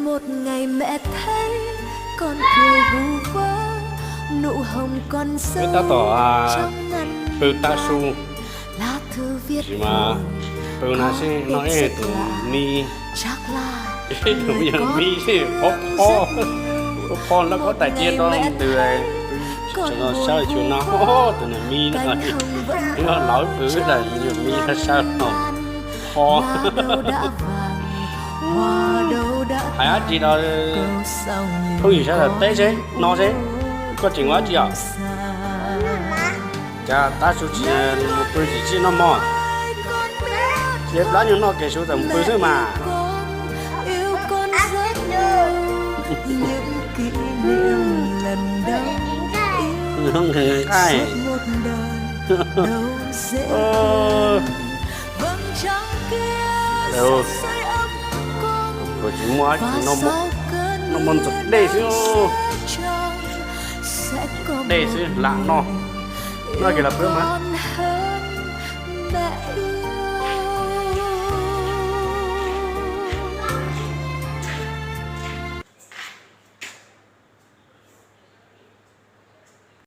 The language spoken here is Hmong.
Tab tom pw tav su, tab sis mas pw na seb noj ib tus mi, ib tus me nyuam mi seb phob phob, phob phob loj kob tais cia rau ntws, tseem los sawv xyuas no, tus niag mi no, noj laus pw ib daim me nyuam mi sawv sawv no, phob. Hais dab tsi rau phooj ywg sawv daws teb seb no seb, koj tseem ua dab tsi os? Cas tav su tsis mus pw tsis noj mov? Ces plab nyuag noj kev su txawm mus pw xwb mas. Nqaij. Kuv tsis muaj dab tsi, noj mov ntxuav dej xwb, dej xwb lam noj, noj kiag los pw mas.